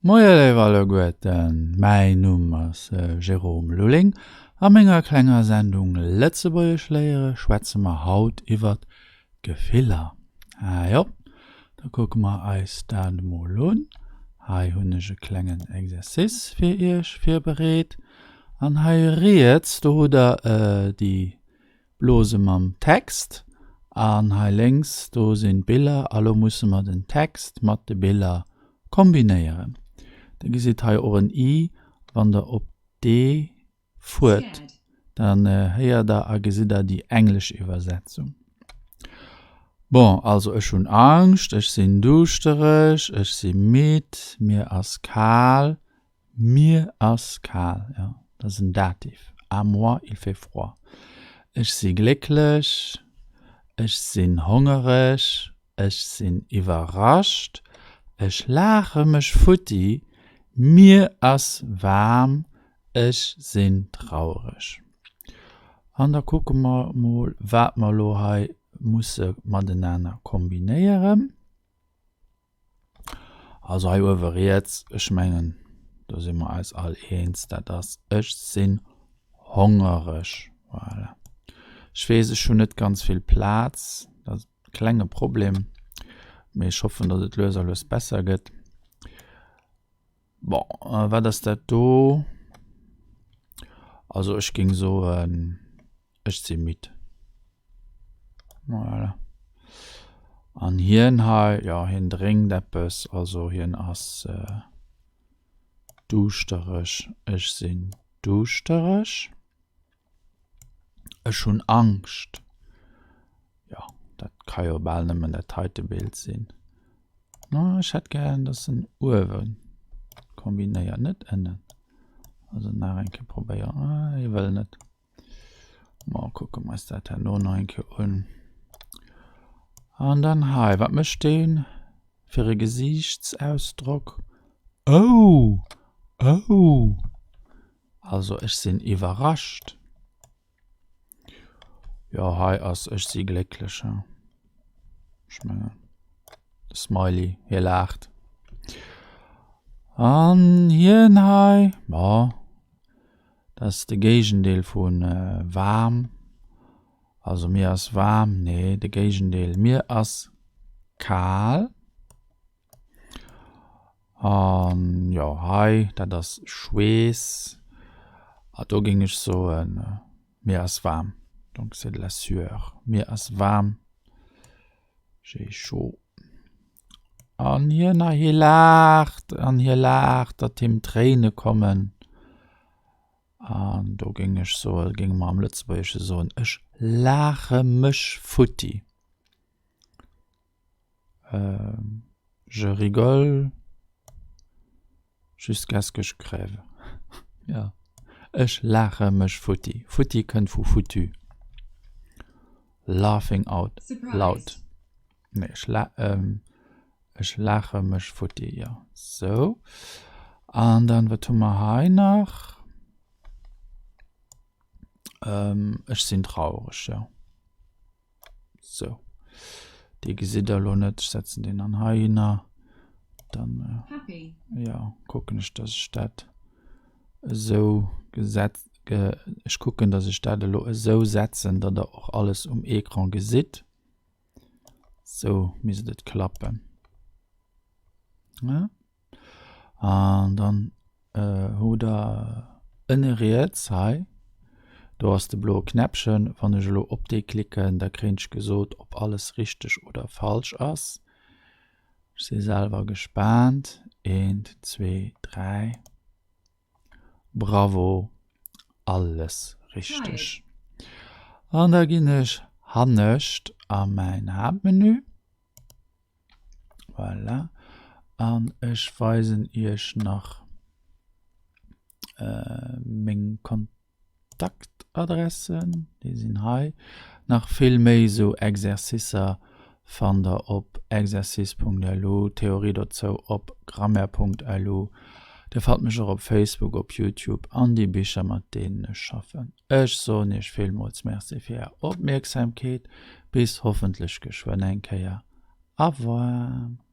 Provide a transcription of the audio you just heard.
Moie léif alleguerten, mäin Numm ass Jérôme Lulling. A menger klenger Sendung Lëtzebuergesch léiere schwätze mer haut iwwert d'Gefiller. Ah jo, da kucke mer eis dat emol un. Hei hunn ech e klengen Exercice fir iech virbereet. An hei riets, do hutt der déi Blose mam Text an hei lénks do sinn d'Biller a lo musse mer den Text mat de Biller kombinéieren. Dir gesitt hei och en i, wann der op dee fuert, dann héiert der a gesitt der déi englesch Iwwersetzung. Bon, also ech hunn Angscht, ech sinn duuschtereg, ech si midd, mir ass kal, Mir ass kal, jo, dat ass en Dativ, à moi il fait froid. Ech si glécklech, ech sinn hongereg, ech sinn iwwerrascht, ech laache mech futti, mir ass waarm, ech sinn traureg. An da kucke mer mol, wat mer elo hei musse matenaner kombinéieren. Also hei uewe riets, ech mengen, do si mer eis all eens, dat ass ech sinn hongereg. Voilà. Ech weess, ech hunn net ganz vill Plaz, dat ass e klenge Problem, mee ech hoffen, datt et lues a lues besser gëtt. Bon, wat ass dat do? Also ech géing soen, ech si midd. Voilà. An hien hei, jo, hien drénkt eppes, also hien ass duuschtereg. Ech sinn duuschtereg. Ech hunn Angscht. Jo, dat ka jo bal nëmmen dat heite Bild sinn. Ma ech hätt gären, dass en uewe kombinéiert, net ënnen. Also nach eng Kéier probéieren. Ah, hie wëll net. Ma kucke mer eis dat herno nach eng Kéier un. An dann hei, wat mécht deen fir e Gesiichtsausdrock? Oh! Oh! Also ech sinn iwwerrascht. Jo, hei ass ech si glécklech. Ech mengen, de Smiley, hie laacht. An hien hei, ma Dat ass de Géigendeel vu waarm. Also mir ass waarm, nee, de Géigendeel, mir ass kal. An jo, hei, dat ass Schweess. A do géing ech soen, mir ass waarm. Donc c'est de la sueur. Mir ass waarm. J'ai chaud. An hien hei, hie laacht an hie laacht, datt him d'Tréine kommen. An do géing ech soen, géinge mer am Lëtzebuergesche soen, ech laache mech futti. Je rigole jusqu'à ce que je crève. Jo, ech laache mech futti. Futti kënnt vu foutu. Laughing out loud. Nee, ech la ähm, ech laache mech futti, jo. Sou. An dann, wat hu mer hei nach? Ähm, ech sinn traureg, jo. Sou. Dee gesitt der elo net. Ech setzen deen dann heihinner. Dann, äh, jo, kucken ech, dass ech dat esou gesetz, ge, ech kucken, dass ech dat elo esou setzen, datt der och alles um Ecran gesitt. Sou misst et klappen. Ja. An dann äh, hutt der ënne riets hei, do ass de bloe Knäppchen. Wann ech elo op dee klicken, da kréien ech gesot, ob alles richteg oder falsch ass. Ech si selwer gespaant. Eent, zwee, dräi. Bravo, alles richteg. An da ginn ech hannescht a mäin Haaptmenü. Voilà. An ech weisen iech nach meng Kontaktdaten. Kontaktadressen, déi sinn hei. Nach vill méi esou Exercicer fannt der op exercice.lu, Theorie dozou op grammaire.lu. Dir fannt mech och op Facebook, op Youtube an déi Bicher mat deenen ech schaffen. Ech soen iech villmools Merci fir är Opmierksamkeet. Bis hoffentlech geschwënn eng Kéier. Au revoir.